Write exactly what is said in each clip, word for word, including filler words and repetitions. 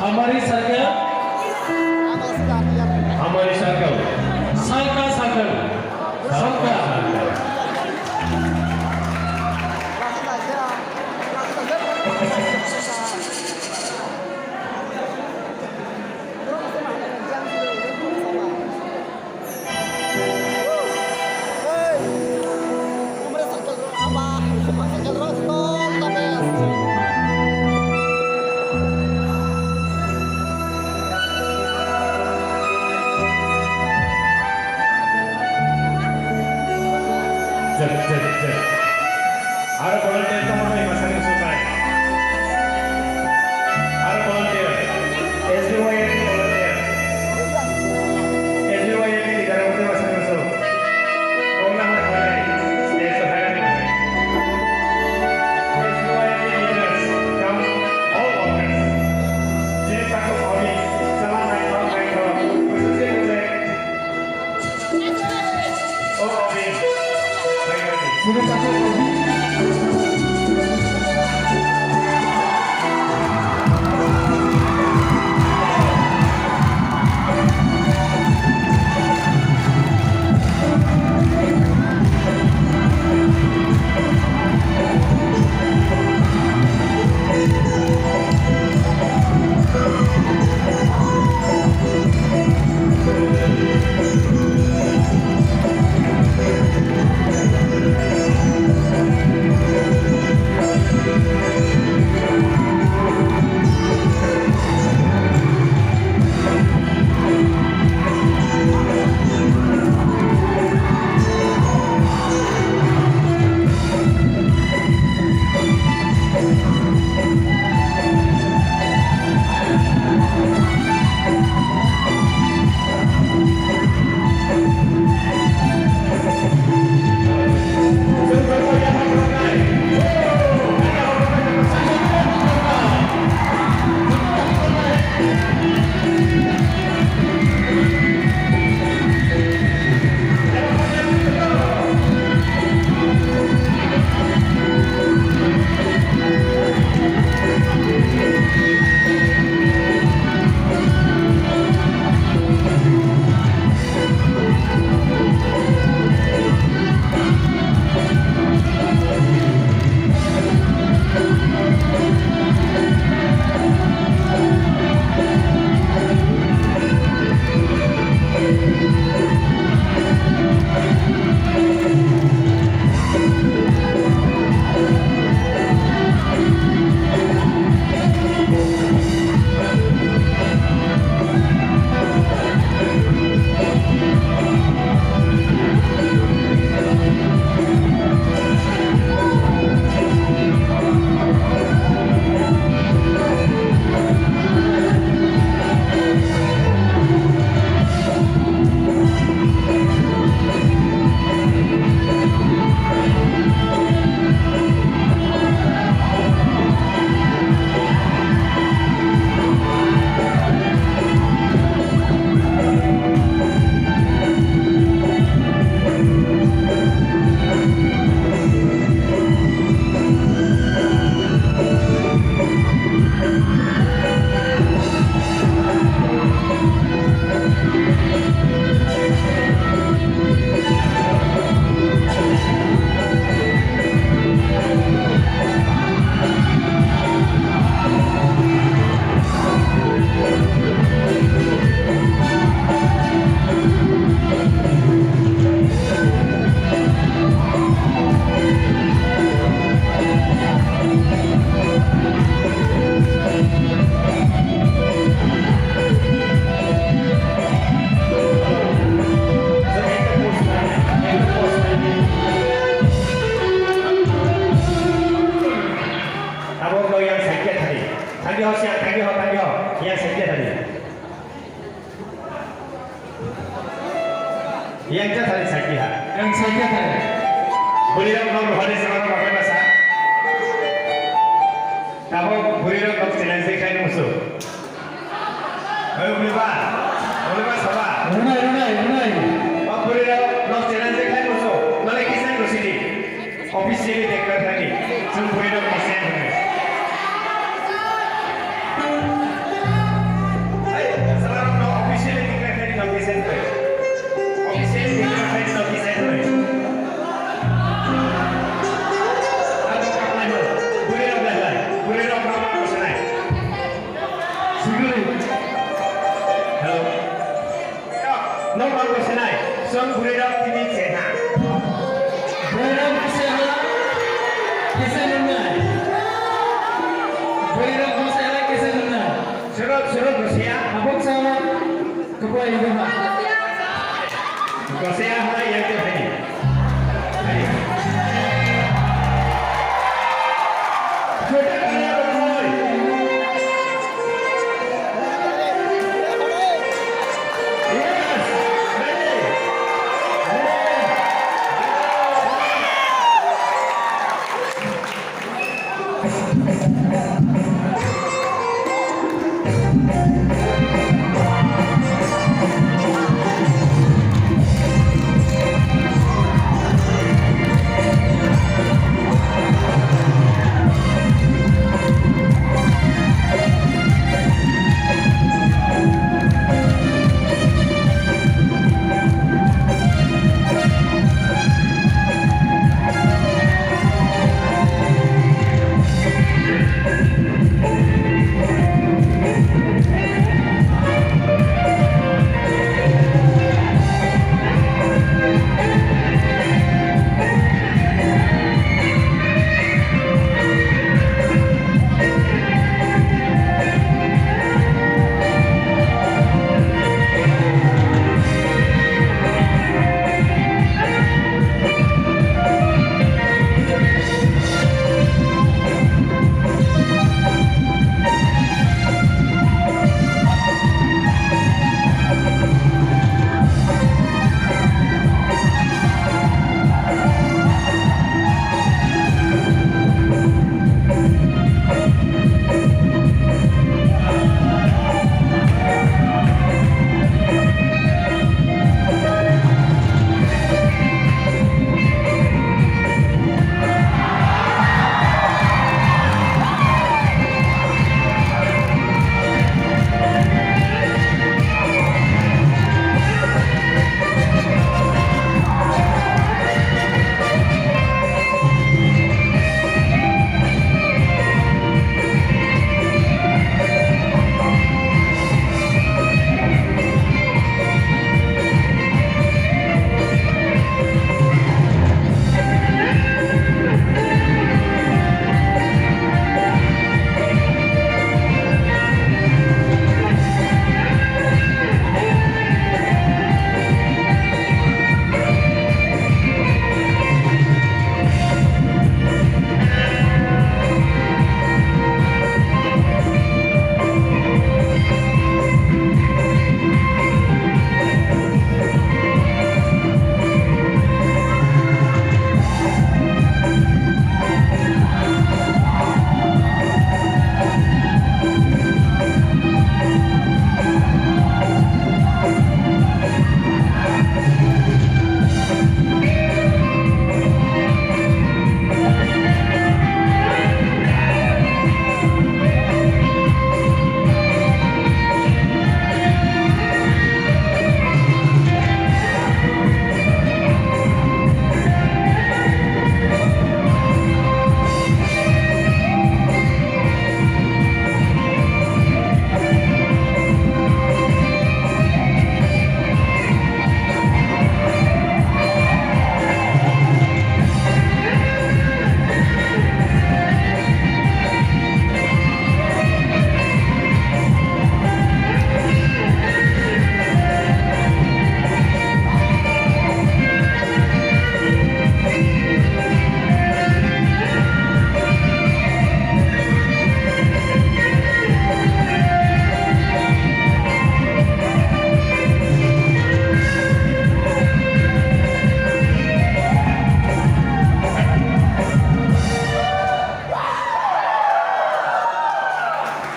हमारी सरकार, हमारी सरकार, सरकार, सरकार, सरकार। Jep, jep, jep. Aro volunteer tongmani masani musukai. Aro volunteer. S B Y F volunteer. S B Y F leader tongmani masani musu. Kongna hai kongna stage o hai. S B Y F leaders, come all workers. Jini takhuk hwnwi chwla naithok naithok, bwswk se bwswk. Tabok lo yang sakya thari. Thangyo siya, thangyo, thangyo. Yang sakya thari. Yang cha thari sakya. Yang sakya thari. Bwrwi rok no rohani sima rok bakai masa. Tabok bwrwi rok no challenge khai musu. Oi, bwrwi ba. Bwrwi ba saba. Runai, runai, runai. Ba bwrwi rok no challenge khai musu. Nale kisan rusidi. Officially declare thani. Chwng bwrwi rok kisan thani. Official video khaina no kisa khabai. Abo kaklaimo. Bwrwi rok lai lai. Bwrwi rok no kasinai. Siguri. Hello. No kasinai. Song bwrwi rok tini chena. Bwrwi rok kisa hala. Kisa nungnai. Bwrwi rok kisa hala kisa nungnai. Surut surut kisa. Abok sama. Ketua Ibu, Pak. Kosea hai yang tu hai.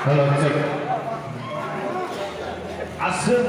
Hello, check. Aswk